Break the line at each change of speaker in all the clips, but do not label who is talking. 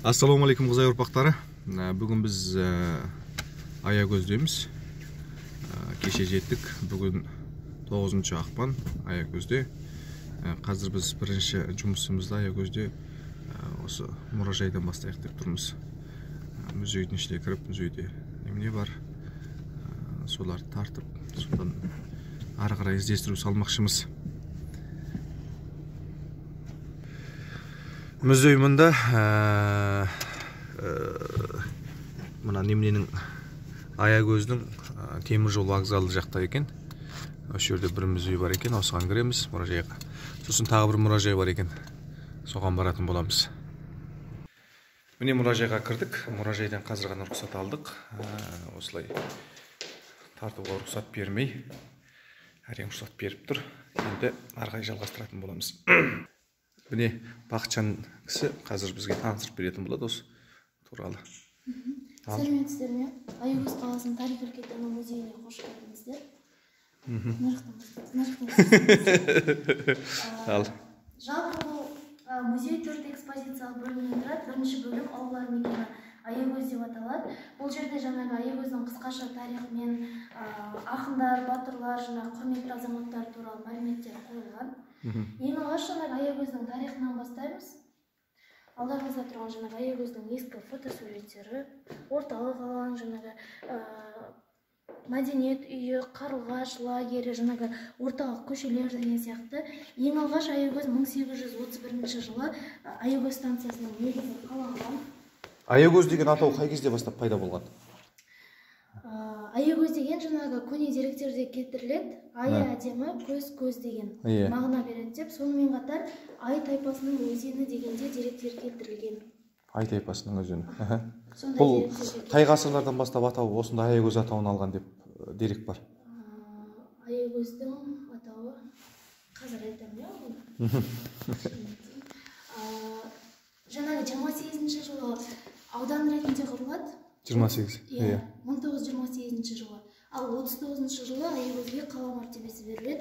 Ассалаумағалейкум Қызай ұрпақтары. Бүгін біз Аягөздеміз. Кеше жеттік. Бүгін 9 ақпан Аягөзде. Қазір біз бірінші жұмысымызды Аягөзде осы мұражайдан бастайық деп тұрмыз. Музейдің ішіне кіріп, музейде немене бар, соларды тартып, содан ары қарай іздестіру салмақшымыз. Музей мұнда мына немененің Аягөздің темір жол вокзалы жақта екен. Осы жерде бір музей бар екен, осыған кіреміз мұражайға. Сосын тағы бір мұражай бар екен, соған баратын боламыз. Міне мұражайға кірдік. Мұражайдан қазір ғана рұқсат алдық. Осылай тартуға рұқсат бермей, әрең рұқсат беріп тұр. Енді ары қарай жалғастыратын боламыз. Міне Бақытжан кісі қазір бізге таныстырып беретін болады осы туралы.
Сәлеметсіздер ме? Аягөз қаласының тарих өлкетану музейіне қош келдіңіздер.
Ал.
Жалпы бұл музей 4 экспозициялық бөлімнен тұрады. Бірінші бөлім аулалар мекені Аягөз деп аталады. Бұл жерде жаңағы Аягөздің қысқаша тарихымен ақындар, батырлар, жаңағы құрметті азаматтар туралы мәліметтер қойылған. Ең алғаш жаңағы Аягөздің тарихынан бастаймыз. Алдарыңызда тұрған жаңағы Аягөздің ескі фотосуреттері, орталық алаң, жаңағы мәдениет үйі, қарлығаш лагері, жаңағы орталық көшелер деген сияқты. Ең алғаш Аягөз 1831 жылы Аягөз станциясының негізі қаланған.
Аягөз деген атау қай кезде бастап пайда болған?
Аягөз деген жаңағы көне деректерде келтіріледі. Ай әдемі, көз көз деген мағына береді деп. Сонымен қатар Ай тайпасының өзені дегенде деректер келтірілген.
Ай тайпасының өзені. Бұл қай ғасырлардан бастап атау осында Аягөз атауын алған деп дерек бар?
Аягөздің атауы қазір айтамын, иә. Жаңағы 28 жылы аудан ретінде құрылады.
28.
Иә, 1928 жылы. Ал 39 жылы Аягөзге қала мәртебесі беріледі.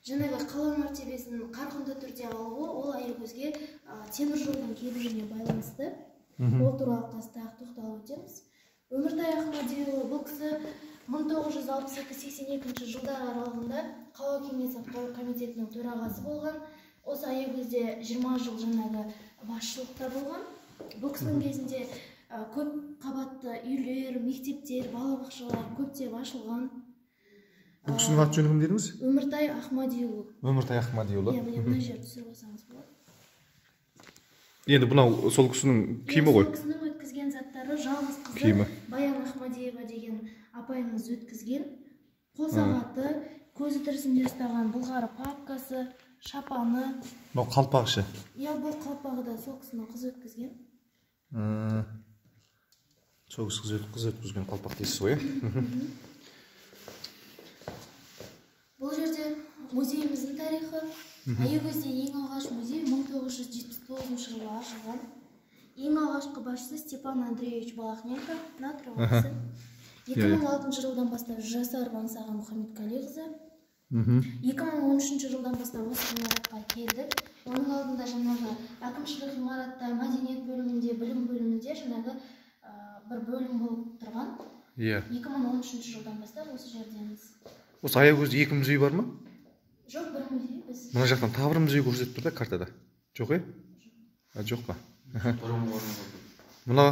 Жаңағы қала мәртебесін қарқынды түрде алуы ол Аягөзге темір жолдың келуіне байланысты. Ол туралы қазір тағы тоқталып өтеміз. Өміртай Ахмадиұлы, бұл кісі 1962-82 жылдар аралығында қала кеңесі атқару комитетінің төрағасы болған. Осы Аягөзде 20 жыл жаңағы басшылықта болған. Бұл кісінің кезінде көп қабатты үйлер, мектептер, балабақшалар көптеп ашылған.
Бұл кісінің аты жөні кім дедіңіз?
Өміртай Ахмадиұлы.
Өміртай Ахмадиұлы.
Иә, міне мына жерді түсіріп алсаңыз болады.
Енді мынау сол кісінің киімі ғой.
Сол кісінің өткізген заттары, жалғыз қызы Баян Ахмадиева деген апайымыз өткізген. Қол сағаты, көзі тірісінде ұстаған былғары папкасы, шапаны.
Мынау қалпағы ше?
Иә, бұл қалпағы да сол кісінің қызы өткізген.
Сол кісі қыз өткізген қалпақ дейсіз ғой, иә?
Бұл жерде музейіміздің тарихы. Аягөзде ең алғаш музей 1979 жылы ашылған. Ең алғашқы басшысы Степан Андреевич Балахненко, мына тұрған кісі. 2006 жылдан бастап Жасарова Аңсаған Мұхамедқалиқызы. 2013 жылдан бастап осы ғимаратқа келдік. Оның алдында жаңағы әкімшілік ғимаратта, мәдениет бөлімінде, білім бөлімінде жаңағы бір бөлім болып тұрған. 2013 жылдан бастап осы жердеміз.
Осы Аягөзде 2 музей бар ма?
Жоқ, бір музей біз.
Мына жақтан тағы бір музей көрсетіп тұр да картада. Жоқ, е? Жоқ па? Мына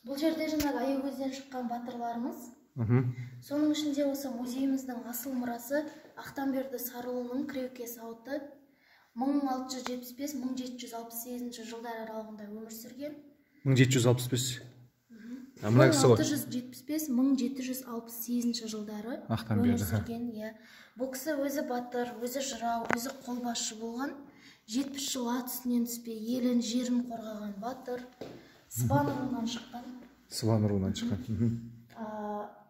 бұл жерде жаңағы Аягөзден шыққан батырларымыз. Соның ішінде осы музейіміздің асыл мұрасы Ақтанберді Сарыұлының кіреуке сауыты 1675-1768 жылдар аралығында өмір сүрген.
1765. Мына кісі ғой.
1675-1768 жылдары өмір сүрген, иә. Бұл кісі өзі батыр, өзі жырау, өзі қолбасшы болған. 70 жыл ат үстінен түспей елін, жерін қорғаған батыр. Сыбан руынан шыққан.
Сыбан руынан шыққан.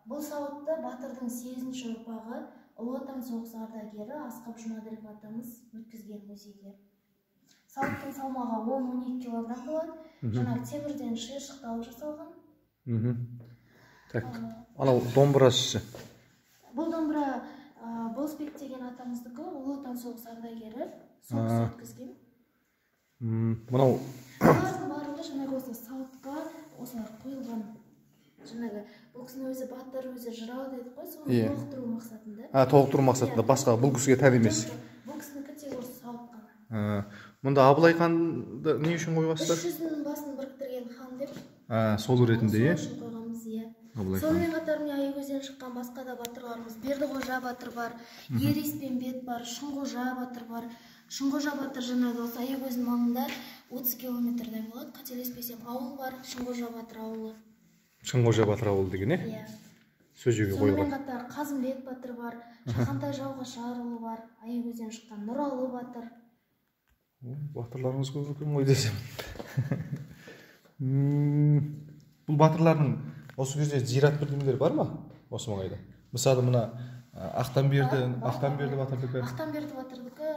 Бұл сауытты батырдың 8-ші ұрпағы Ұлы Отан соғысы ардагері Асқап Жұмаділов атамыз өткізген музейге. Сауыттың салмағы 10-12 килограмм болады. Жаңағы темірден шиыршықталып жасалған.
Так, анау домбырасы.
Бұл домбыра Болысбек деген атамыздікі, Ұлы Отан соғысы ардагері, соғыс өткізген.
Мынау
Олардың барлығы жаңағы осы сауытқа осылай қойылған. Жаңағы бұл кісінің өзі батыр, өзі жырау дедік қой, соны толықтыру мақсатында.
Толықтыру мақсатында, басқа бұл кісіге тән емес.
Бұл кісінікі тек осы сауыт қана.
Мұнда Абылай ханды не үшін қойғансыздар?
Үш жүздің басын біріктірген хан деп.
Сол ретінде, иә?
Сол үшін қойғанбыз, иә. Сонымен қатар міне Аягөзден шыққан басқа да батырларымыз, Бердіқожа батыр бар, Ер Еспенбет бар, Шынқожа батыр бар. Шынқожа батыр жаңағы осы Аягөздің маңында 30 километрдей болады, қателеспесем, ауыл бар, Шынқожа батыр ауылы.
Шынқожа батыр ауылы деген,
иә?
Сол жерге қойылған.
Сонымен қатар Қазымбет батыр бар, Шахантай Жауғашарұлы бар, Аягөзден шыққан Нұралы батыр.
Батырларыңыз көп екен ғой десем. Бұл батырлардың осы кезде зират бірдемелер бар ма осы маңайда? Мысалы мына Ақтанберді, Ақтанберді батырдікі.
Ақтанберді батырдікі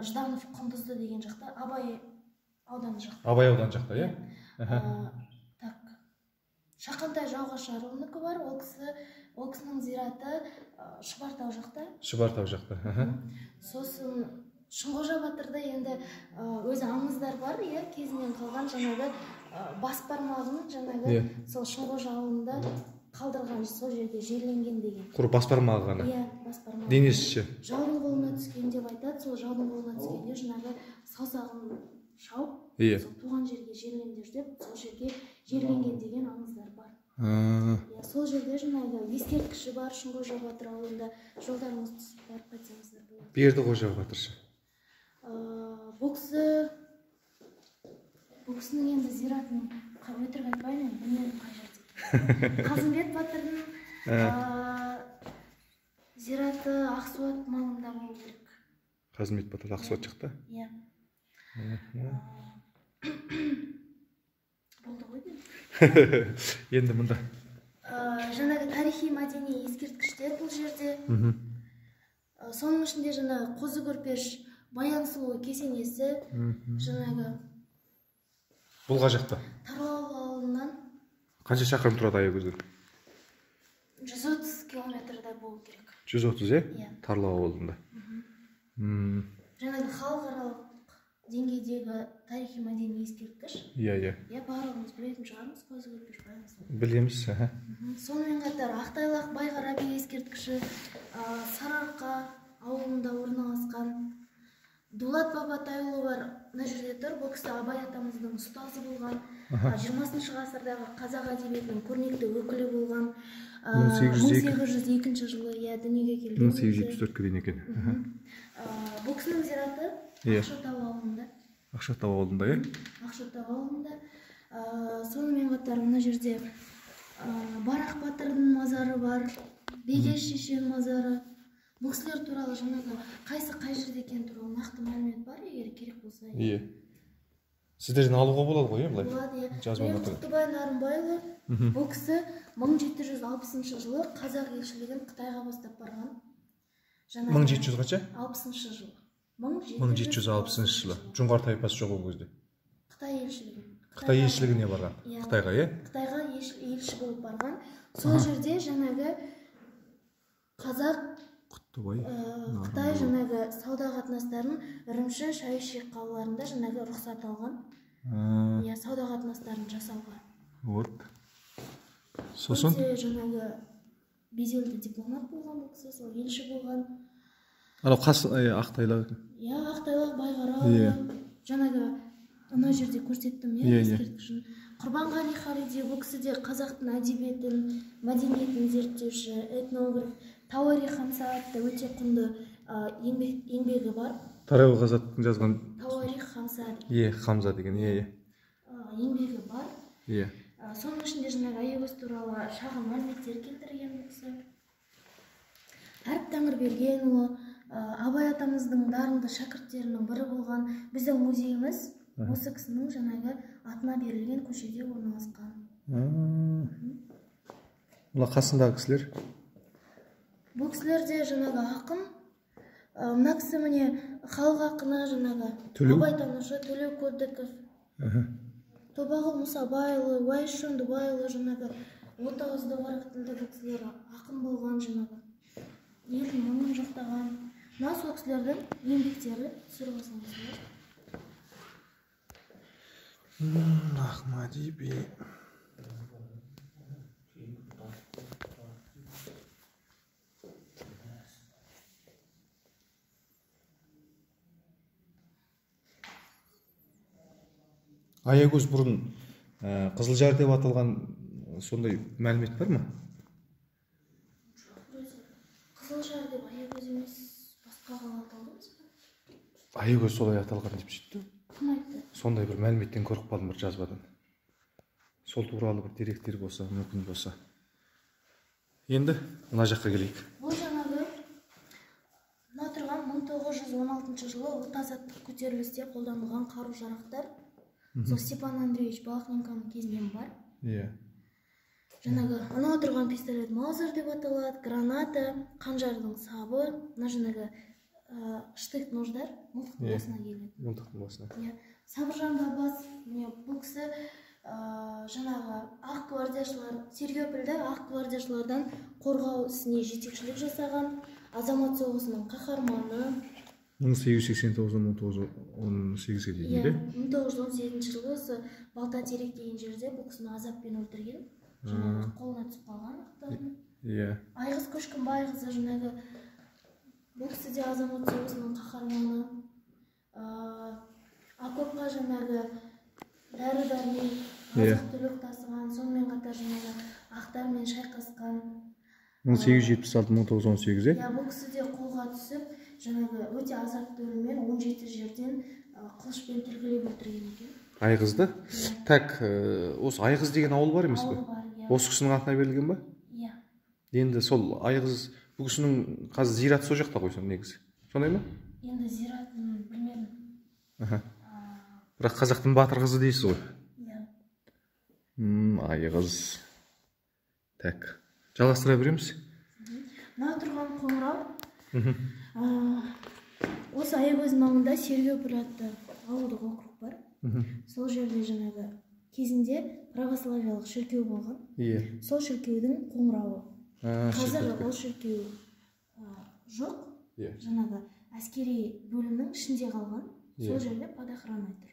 Жданов Құндызды деген жақта, Абай ауданы жақта.
Абай ауданы жақта, иә?
Так. Шақантай Жауғашарұлынікі бар, ол кісінің зираты Шұбартау жақта.
Шұбартау жақта.
Сосын Шынқожа батырда енді өзі аңыздар бар, иә, кезінен қалған жаңағы бас бармағын жаңағы сол Шынқожа ауылында қалдырған, сол жерге жерленген деген.
Құр бас бармағы ғана?
Иә, бас бармағы.
Денесі ше?
Жаудың қолына түскен деп айтады, сол жаудың қолына түскенде жаңағы саусағын шауып, сол туған жерге жерлеңдер деп, сол жерге жерленген деген аңыздар бар. Иә, сол жерде жаңағы ескерткіші бар Шынқожа батыр ауылында, жолдарыңыз түсіп барып қайтсаңыздар болады.
Бердіқожа батыр ше?
Бұл кісінің енді зиратын өтірік айтпаймын, енді білмедім қай жерде екенін. Қазымбет батырдың зираты Ақсуат маңында болу керек.
Қазымбет батыр Ақсуат жақта?
Иә. Болды ғой деймін.
Енді мұнда?
Жаңағы тарихи мәдени ескерткіштер бұл жерде. Соның ішінде жаңағы Қозы Көрпеш Баян сұлу кесенесі, жаңағы.
Бұл қай жақта?
Тарлау ауылынан.
Қанша шақырым тұрады Аягөзден?
130 километрдай болу керек.
130, е?
Иә.
Тарлау ауылында.
Жаңағы халықаралық деңгейдегі тарихи мәдени ескерткіш.
Иә, иә.
Иә, барлығымыз білетін шығармыз Қозы Көрпеш Баян сұлу.
Білеміз, аха.
Сонымен қатар Ақтайлақ Байғара би ескерткіші, Сарыарқа ауылында орналасқан. Дулат Бабатайұлы бар, мына жерде тұр. Бұл кісі Абай атамыздың ұстазы болған. 20 ғасырдағы қазақ әдебиетінің көрнекті өкілі болған. 1802 жылы, иә, дүниеге келген.
1874-ке дейін екен.
Бұл кісінің зираты Ақшатау ауылында.
Ақшатау ауылында, иә?
Ақшатау ауылында. Сонымен қатар мына жерде Барақ батырдың мазары бар, Бегеш шешен мазары. Бұл кісілер туралы жаңағы қайсы қай жерде екені туралы нақты мәлімет бар, егер керек болса.
Иә. Сіздерден алуға болады ғой, иә, былай?
Болады, иә.
Жазба материал.
Құттыбай Нарымбайұлы, бұл кісі 1760 жылы қазақ елшілігін Қытайға бастап барған.
1700 қанша?
60 жылы.
1760 жылы. Жоңғар тайпасы жоқ ол кезде.
Қытай елшілігі.
Қытай елшілігіне барған. Қытайға, иә?
Қытайға елші болып барған. Сол жерде жаңағы қазақ Қытай жаңағы сауда қатынастарын Үрімші, Шайши қалаларында жаңағы рұқсат алған. Иә, сауда қатынастарын жасауға.
Вот. Сосын?
Өте жаңағы беделді дипломат болған бұл кісі, сол елші болған.
Анау Ақтайлақ.
Иә, Ақтайлақ Байғара. Жаңағы ана жерде көрсеттім, иә, ескерткішін. Құрбанғали Халиди, бұл кісі де қазақтың әдебиетін, мәдениетін зерттеуші, этнограф. Тауарих Хамса атты өте құнды еңбегі бар.
Тарау Ғазаттың жазған
Тауарих Хамса.
Е, Хамза деген, е, е.
Еңбегі бар.
Е.
Соның ішінде жаңағы Аягөз туралы шағын мәліметтер келтірген бұл кісі. Әріп Тәңірбергенұлы, Абай атамыздың дарынды шәкірттерінің бірі болған. Біздің музейіміз осы кісінің жаңағы атына берілген көшеде орналасқан.
Мына қасындағы кісілер?
Бұл кісілер де жаңағы ақын. Мына кісі міне халық ақыны жаңағы Абайтанушы Төлеу Көбдіков. Тобағұл Мұсабайұлы, Уәйіс Шондыбайұлы жаңағы отауызды орақ тілді бұл кісілер ақын болған жаңағы. Елдің мұңын жоқтаған. Мына сол кісілердің еңбектері түсіріп алсаңыз болады.
Ахмади би. Аягөз бұрын Қызылжар деп аталған, сондай мәлімет бар ма?
Жоқ, вроде Қызылжар деп Аягөз емес, басқа қала аталды емес пе?
Аягөз солай аталған деп сөйтті.
Кім айтты?
Сондай бір мәліметтен көріп қалдым бір жазбадан. Сол туралы бір деректер болса, мүмкін болса. Енді мына жаққа келейік.
Бұл жаңағы мына тұрған 1916 жылы ұлт азаттық көтерілісте қолданылған қару-жарақтар. Сол Степан Андреевич Балахненконың кезінен бар.
Иә.
Жаңағы анау тұрған пистолет Маузер деп аталады, граната, қанжардың сабы, мына жаңағы штык нождар мылтықтың басына келеді.
Мылтықтың басына.
Иә. Сабыржан Бабас, міне бұл кісі жаңағы ақ гвардияшылар, Сергиопольді ақ гвардияшылардан қорғау ісіне жетекшілік жасаған, азамат соғысының қаһарманы.
1889-дан 1918-ге дейін,
иә? 1918 жылы осы Балта-Терек деген жерде бұл кісіні азаппен өлтірген. Жаңағы қолына түсіп қалған ақтардың.
Иә.
Айғыз Көшкінбайқызы, жаңағы бұл кісі де азамат соғысының қаһарманы. Окопқа жаңағы дәрі-дәрмек, азық-түлік тасыған, сонымен қатар жаңағы ақтармен шайқасқан.
1876-1918,
иә? Бұл кісі де қолға түсіп, жаңағы өте азапты өліммен 17 жерден қылышпен тілгілеп өлтірген екен.
Айғызды? Так, осы Айғыз деген ауыл бар емес пе?
Ауыл бар, иә.
Осы кісінің атына берілген ба?
Иә.
Енді сол Айғыз, бұл кісінің қазір зираты сол жақта ғой негізі. Сондай ма?
Енді зиратын білмедім.
Бірақ қазақтың батыр қызы дейсіз ғой.
Иә.
Айғыз. Так, жалғастыра береміз.
Мына тұрған қоңырау. Осы Аягөз маңында Сергиополь атты ауылдық округ бар. Сол жерде жаңағы кезінде православиялық шіркеу болған.
Иә.
Сол шіркеудің қоңырауы. Қазір ол шіркеу жоқ. Жаңағы әскери бөлімнің ішінде қалған. Сол жерде под охраной тұр.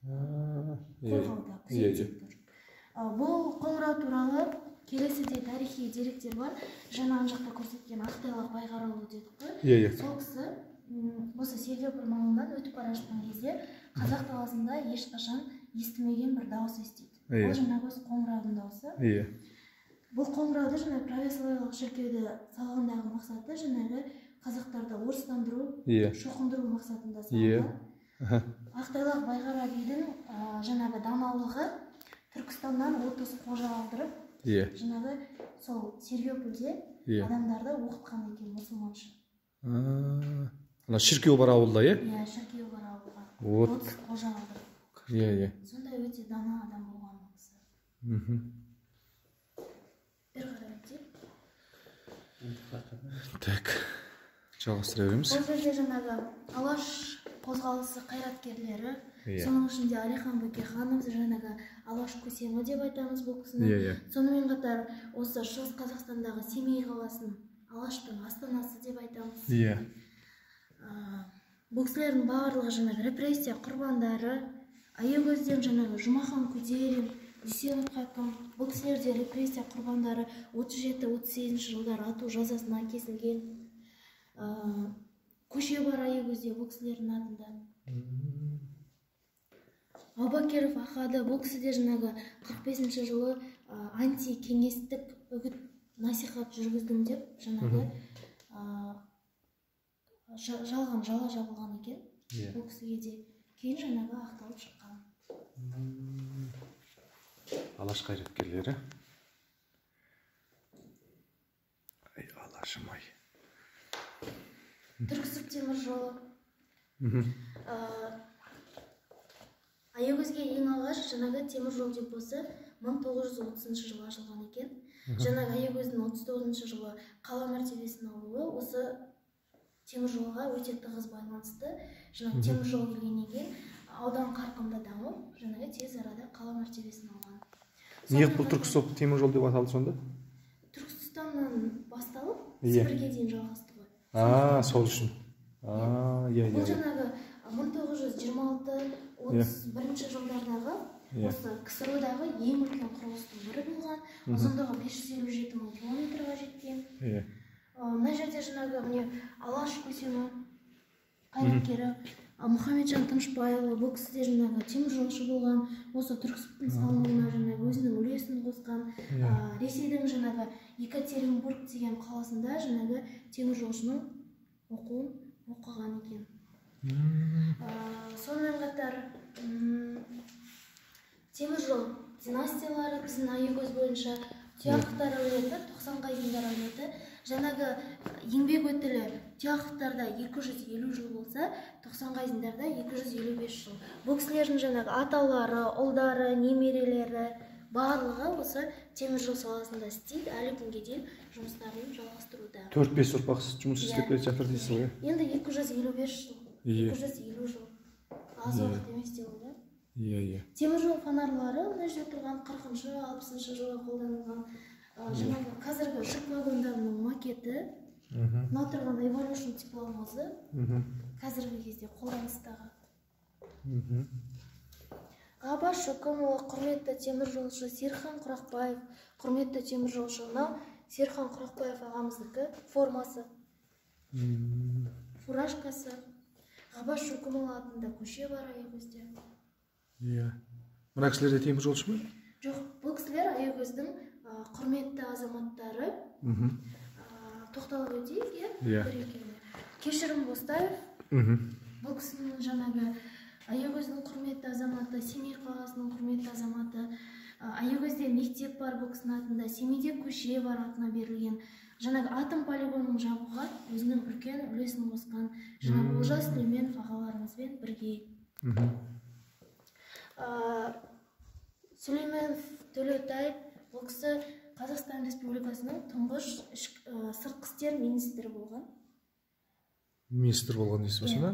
Қорғауда, күзетте тұр. Бұл қоңырау туралы келесіде тарихи деректер бар. Жаңа ана жақта көрсеткен Ақтайлақ Байғарұлы дедік қой.
Иә.
Сол кісі осы Сергиополь маңынан өтіп бара жатқан кезде қазақ даласында ешқашан естімеген бір дауыс естиді. Ол жаңағы осы қоңыраудың дауысы.
Иә.
Бұл қоңырауды жаңағы православиялық шіркеуді салғандағы мақсаты жаңағы қазақтарды орыстандыру, шоқындыру мақсатында салынған. Ақтайлақ Байғара бидің жаңағы даналығы Түркістаннан 30 қожа алдырып, жаңағы сол Сергиопольде адамдарды оқытқан екен мұсылманша.
Ана шіркеу бар ауылда, иә?
Иә, шіркеу бар ауылға. 30 қожа алдырып.
Иә, иә.
Сондай өте дана адам болған бұл кісі. Бері қарай өтейік.
Так, жалғастыра береміз.
Бұл жерде жаңағы Алаш қозғалысы қайраткерлері, соның ішінде Әлихан Бөкейханов, жаңағы Алаш көсемі деп айтамыз бұл кісіні. Сонымен қатар осы Шығыс Қазақстандағы Семей қаласын Алаштың астанасы деп айтамыз.
Иә.
Бұл кісілердің барлығы жаңағы репрессия құрбандары. Аягөзден жаңағы Жұмахан Күдерин, Дүйсенов хакім, бұл кісілер де репрессия құрбандары, 37-38 жылдары ату жазасына кесілген. Көше бар Аягөзде бұл кісілердің атында. Аубакиров Ахады, бұл кісі де жаңағы 45 жылы антикеңестік үгіт насихат жүргіздім деп жаңағы жалған жала жабылған екен. Бұл кісіге де кейін жаңағы ақталып шыққан.
Алаш қайраткерлері. Ай, Алашым ай.
Түрксіб темір жолы. Аягөзге ең алғаш жаңағы темір жол депосы 1930 жылы ашылған екен. Жаңағы Аягөздің 39 жылы қала мәртебесін алуы осы темір жолға өте тығыз байланысты. Жаңағы темір жол келгеннен кейін аудан қарқынды дамып, жаңағы тез арада қала мәртебесін алған.
Неғып бұл Түрксіб темір жол деп аталды сонда?
Түркістаннан басталып, Сібірге дейін жалғасты ғой.
Сол үшін.
Бұл жаңағы 1926-31 жылдардағы Осы КСРО-дағы ең үлкен құрылыстың бірі болған. Ұзындығы 557 мың километрға жеткен. Мына жерде жаңағы міне Алаш көсемі қайраткері Мұхамеджан Тынышбайұлы, бұл кісі де жаңағы теміржолшы болған, осы Түрксібтің салынуына жаңағы өзінің үлесін қосқан. Ресейдің жаңағы Екатеринбург деген қаласында жаңағы теміржолшының оқуын оқыған екен. Сонымен қатар теміржол династиялары біздің Аягөз бойынша Тұяқовтар әулеті, Тоқсанғазиндар әулеті. Жаңағы еңбек өтілі Тұяқовтарда 250 жыл болса, Тоқсанғазиндарда 255 жыл. Бұл кісілердің жаңағы аталары, ұлдары, немерелері барлығы осы теміржол саласында істейді, әлі күнге дейін жұмыстарын жалғастыруда.
4-5 ұрпақ жұмыс істеп келе жатыр дейсіз ғой?
Енді 255 жыл, 250 жыл. Аз уақыт емес деп ойлаймын.
Иә.
Теміржол фонарлары мына жерде тұрған 40-шы, 60-шы жылы қолданылған. Жаңағы қазіргі жүк вагондарының макеті, мынау тұрған Evolution тепловозы қазіргі кезде қолданыстағы. Ғаббас Шөкімұлы құрметті теміржолшы, Серікхан Құрақбаев құрметті теміржолшы. Мынау Серікхан Құрақбаев ағамыздікі формасы, фуражкасы. Ғаббас Шөкімұлы атында көше бар Аягөзде.
Иә. Мына кісілер де теміржолшы ма?
Жоқ, бұл кісілер Аягөздің құрметті азаматтары. Тоқталып өтейік, иә?
Иә.
Бір екеуіне. Кешірім Бостаев. Бұл кісінің жаңағы Аягөздің құрметті азаматы, Семей қаласының құрметті азаматы. Аягөзде мектеп бар бұл кісінің атында, Семейде көше бар атына берілген. Жаңағы атом полигонын жабуға өзінің үлкен үлесін қосқан жаңағы Олжас Сүлейменов ағаларымызбен бірге. Сүлейменов Төлеутай, бұл кісі Қазақстан Республикасының тұңғыш сыртқы істер министрі болған.
Министр болған дейсіз ба сонда?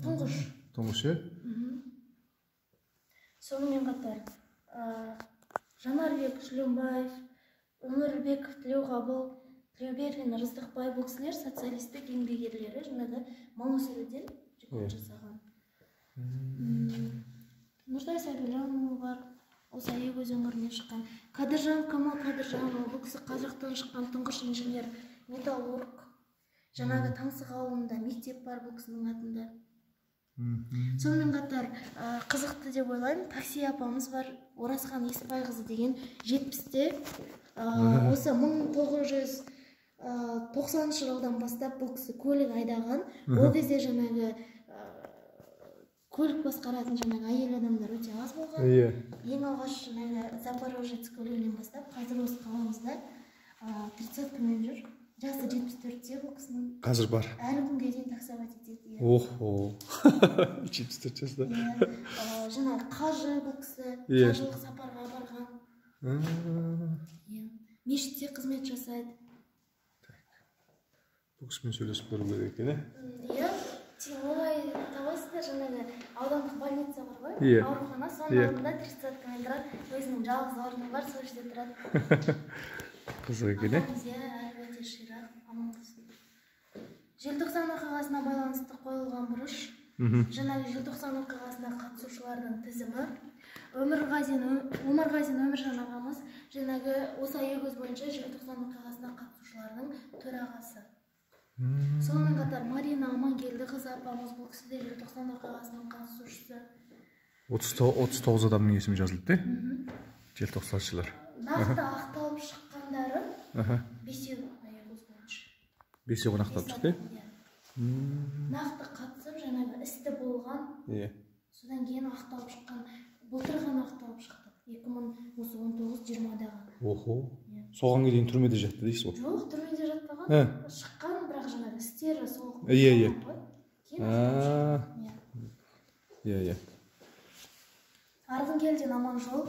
Тұңғыш.
Тұңғыш, иә?
Сонымен қатар Жанарбек Шүленбаев, Өмірбеков Тілеуғабыл, Тілеуберген Рыздықбай, бұл кісілер социалистік еңбек ерлері, жаңағы мал өсіруден рекорд жасаған. Нұртай Сәбилянұлы бар, осы Аягөз өңірінен шыққан. Кадыржан Камал Кадыржанұлы, бұл кісі қазақтан шыққан тұңғыш инженер, металлург. Жаңағы Таңсық ауылында мектеп бар бұл кісінің атында. Сонымен қатар қызықты деп ойлаймын, такси апамыз бар, Оразхан Есбайқызы деген 70-те, осы 1990 жылдан бастап бұл кісі көлік айдаған. Ол кезде жаңағы көлік басқаратын жаңағы әйел адамдар өте аз болған. Ең алғаш жаңағы Запорожец көлігінен бастап қазір осы қаламызда 30-камен жүр. Жасы 74-те бұл кісінің.
Қазір бар.
Әлі күнге дейін таксовать етеді, иә.
Охо. 74 жаста.
Иә. Жаңағы қажы бұл кісі, қажылық сапарға барған. Иә. Мешітте қызмет жасайды.
Бұл кісімен сөйлесіп көру керек екен, ә?
Иә. Оңай табасыздар, жаңағы аудандық больница бар ғой, аурухана, соның алдында 30-камен тұрады, өзінің жалғыз орны бар, сол жерде тұрады.
Қызық екен, ә?
Ағамыз, иә, әлі өте ширақ, аман болсын. Желтоқсан оқиғасына байланысты қойылған бұрыш. Жаңағы Желтоқсан оқиғасына қатысушылардың тізімі. Омарғазин Өміржан ағамыз жаңағы осы Аягөз бойынша Желтоқсан оқиғасына қатысушылардың төрағасы. Сонымен қатар Марина Амангелдіқызы апамыз, бұл кісі де Желтоқсан оқиғасының қатысушысы.
39 адамның есімі жазылды, желтоқсаншылар.
Нақты ақталып шыққандары 5 Аягөз бойынша.
5 ғана ақталып шықты,
Иә. Нақты қатысып, жаңағы істі болған. Содан кейін ақталып шыққан, былтыр ғана ақталып шықты. 2019-20-дағы.
Охо.
Иә.
Соған дейін түрмеде жатты дейсіз ғой?
Жоқ, түрмеде жатпаған. Шыққан, бірақ жаңағы істері сол
Иә.
ғой. Кейін ақталып шықты. Иә.
Иә.
Арғынгелдин Аманжол,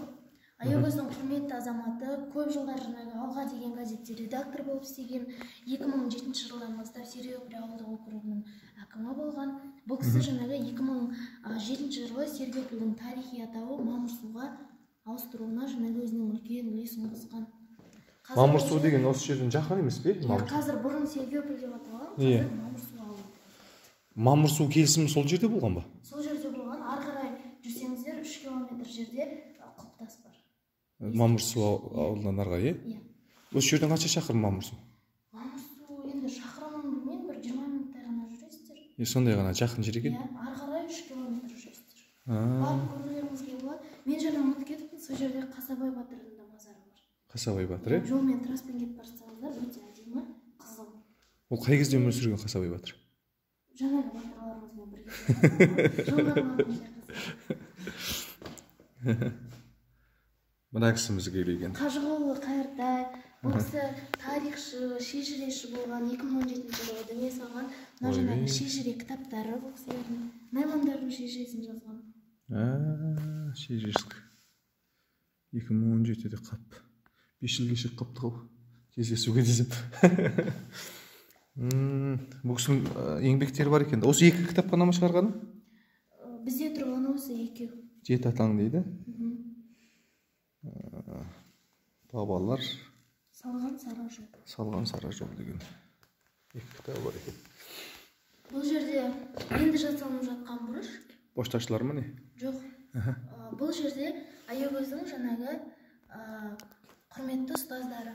Аягөздің құрметті азаматы, көп жылдар жаңағы Алға деген газетте редактор болып істеген, 2007 жылдан бастап Сергиополь ауылдық округінің әкімі болған. Бұл кісі жаңағы 2007 жылы Сергиопольдің тарихи атауы Мамырсуға ауыстыруына жаңағы өзінің үлкен үлесін қосқан.
Мамырсу деген осы жерден жақын емес пе?
Иә, қазір бұрын Сергиополь деп аталған, қазір Мамырсу ауылы.
Мамырсу келісімі сол жерде болған ба?
Сол жерде болған. Ары қарай жүрсеңіздер, 3 километр жерде құлпытас бар.
Мамырсу ауылынан ары қарай,
иә?
Осы жерден қанша шақырым Мамырсу?
Мамырсу енді шақырымын білмеймін, бір 20 минуттай ғана жүресіздер.
Сондай ғана жақын жер екен.
Иә, ары қарай 3 километр жүресіздер. Барып көрулеріңізге болады. Мен жаңа ұмытып кетіппін, сол жерде Қасабай батырдың да мазары бар.
Қасабай батыр,
иә? Жолмен, траспен кетіп бара жатсаңыздар, өте әдемі, қызыл.
Ол қай кезде өмір сүрген Қасабай батыр?
Жаңағы батырларымызбен бірге. Жоңғарлармен.
Мына кісіміз келген.
Қажығұлы Қайыртай. Бұл кісі тарихшы, шежіреші болған, 2017 жылы дүние салған. Мына жаңағы шежіре кітаптары бұл кісілердің. Наймандардың шежіресін жазған.
Шежірешілік. 2017-де қап. 5 жыл кешігіп қапты ғой. Кездесуге десем. Бұл кісінің еңбектері бар екен. Осы 2 кітап қана ма шығарғаны?
Бізде тұрғаны осы 2.
Жеті атаң дейді. Бабалар
Салған сара жол.
Салған сара жол деген 2 кітабы бар екен.
Бұл жерде енді жасалынып жатқан бұрыш.
Пошташылар ма не?
Жоқ. Бұл жерде Аягөздің жаңағы құрметті ұстаздары.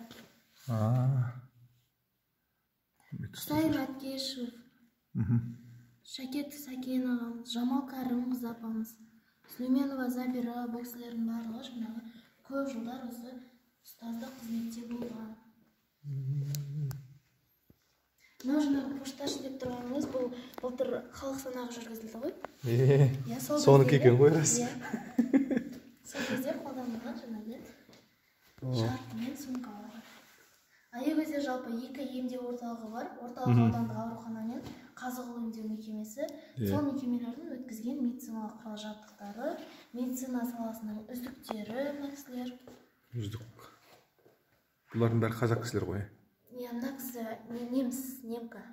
Құсайын Әткешев, Шәкет Сәкен ағамыз, Жамал Кәрімқызы апамыз, Сүлейменова Забира, бұл кісілердің барлығы жаңағы көп жылдар осы ұстаздық қызметте болған. Мынау жаңағы пошташы деп тұрғанымыз, бұл былтыр халық санағы жүргізілді ғой.
Соныкі екен ғой, рас.
Сол кезде қолданылған жаңағы шарф мен сумкалар. Аягөзде жалпы 2 емдеу орталығы бар. Орталық аудандық аурухана мен Қазығұл емдеу мекемесі. Сол мекемелердің өткізген медициналық құрал жабдықтары, медицина саласының үздіктері мына кісілер.
Үздік. Бұлардың бәрі қазақ кісілер ғой?
Иә, мына кісі неміс, немка.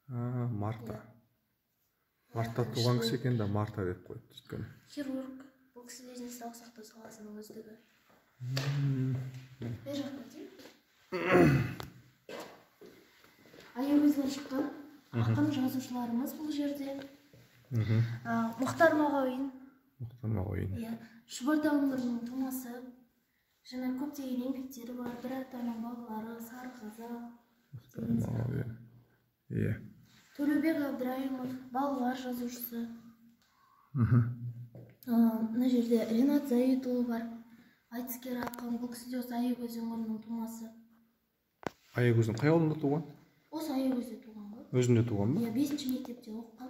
Марта. Марта туған кісі екен да, Марта деп қойыпты өйткені.
Хирург. Бұл кісі де денсаулық сақтау саласының үздігі. Бер жақта өтейік. Аягөзден шыққан ақын жазушыларымыз бұл жерде. Мұхтар Мағауин.
Мұхтар Мағауин.
Иә, Шұбартау өңірінің тумасы. Жаңа көптеген еңбектері бар, бір атаның балалары, Сары қазақ.
Мұхтар Мағауин. Иә.
Төлеубек Абдрайымов, балалар жазушысы. Мына жерде Ренат Заитұлы бар, айтыскер ақын. Бұл кісі де осы Аягөз өңірінің тумасы.
Аягөздің қай ауылында туған?
Осы Аягөзде туған ғой.
Өзінде туған ба?
Иә, 5-ші мектепте оқыған.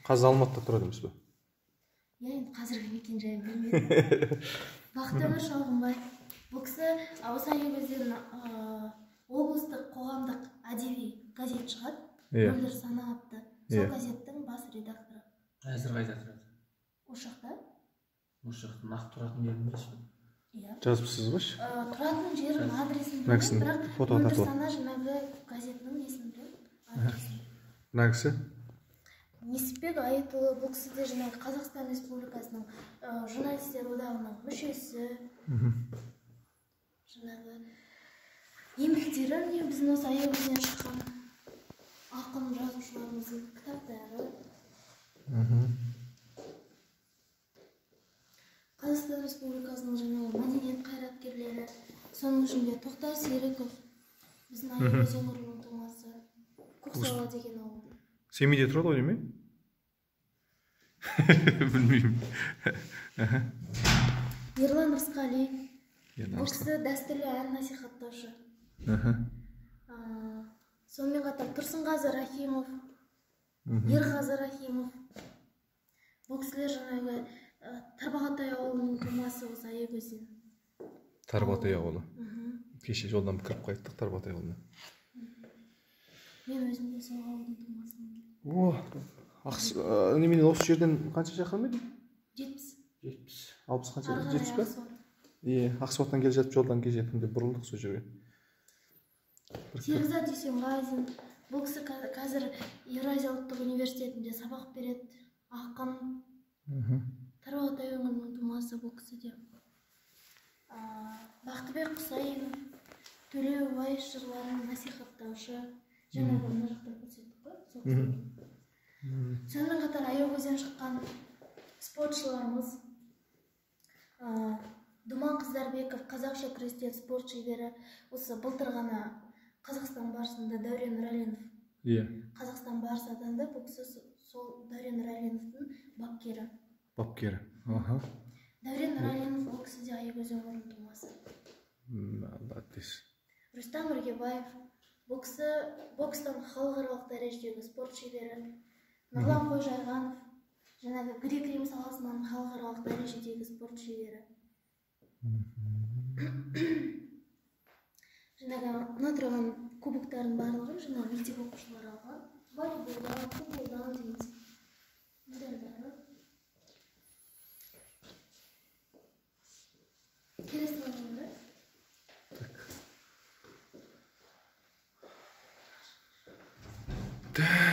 Қазір Алматыда тұрады емес пе?
Иә, енді қазіргі мекен-жайын білмедім. Бақтыгүл Шалғынбай. Бұл кісі осы Аягөзден облыстық қоғамдық әдеби газет шығады. Мөлдір сана атты. Сол газеттің бас редакторы.
Әзір қайда тұрады?
Осы жақта.
Осы жақта нақты тұратын жерін білесіз бе?
Иә.
Жазыпсыз ба?
Тұратын жерін, адресін білмеймін, бірақ Мөлдір сана жаңағы газетінің несін білемін, адресін.
Мына кісі?
Несіпбек Айытұлы. Бұл кісі де жаңағы Қазақстан Республикасының журналистер одағының мүшесі. Жаңағы еңбектері міне біздің осы Аягөзден шыққан ақын жазушыларымыздың кітаптары. Қазақстан Республикасының жаңағы мәдениет қайраткерлері, соның ішінде Тоқтар Серіков, біздің Аягөз өңірінің тумасы, Көксала деген ауыл.
Семейде тұрады ғой неме? Білмеймін.
Ерлан Рысқали. Бұл кісі дәстүрлі ән насихаттаушы. Сонымен қатар Тұрсынғазы Рахимов, Ерғазы Рахимов. Бұл кісілер жаңағы Тарбағатай ауылының тумасы осы Аягөзден.
Тарбағатай ауылы. Кеше жолдан кіріп қайттық Тарбағатай ауылына.
Мен өзім де сол ауылдың тумасымын.
О, немене осы жерден қанша шақырым еді?
70.
70. 60 қанша? 70 пе? Е, Ақсуаттан келе жатып жолдан келе жатып бұрылдық сол жерге.
Серікзат Дүйсенғазин. Бұл кісі қазір Еуразия ұлттық университетінде сабақ береді. Ақын. Тарбағатай өңірінің тумасы бұл кісі де. Бақтыбек Құсайынов, Төлеу Уайыс жырларын насихаттаушы. Жаңағы мына жақта көрсеттік қой, сол кісі. Сонымен қатар Аягөзден шыққан Спортшыларымыз Думан Қыздарбеков, қазақша күрестен спорт шебері. Осы былтыр ғана Қазақстан барысында Дәурен Нұрәленов
Иә.
Қазақстан барысы атанды. Бұл кісі сол Дәурен Нұрәленовтің бапкері.
Бапкері. Аха.
Дәурен Нұрәленов, ол кісі де Аягөз өңірінің тумасы.
Молодец.
Рүстем Іргебаев, бұл кісі бокстан халықаралық дәрежедегі спорт шебері. Нұрлан Қожайғанов, жаңағы грек рим саласынан халықаралық дәрежедегі спорт шебері. Жаңағы мына тұрған кубоктардың барлығын жаңағы мектеп оқушылары алған, волейболдан, футболдан деген сияқты медальдары. Келесі орында
Так.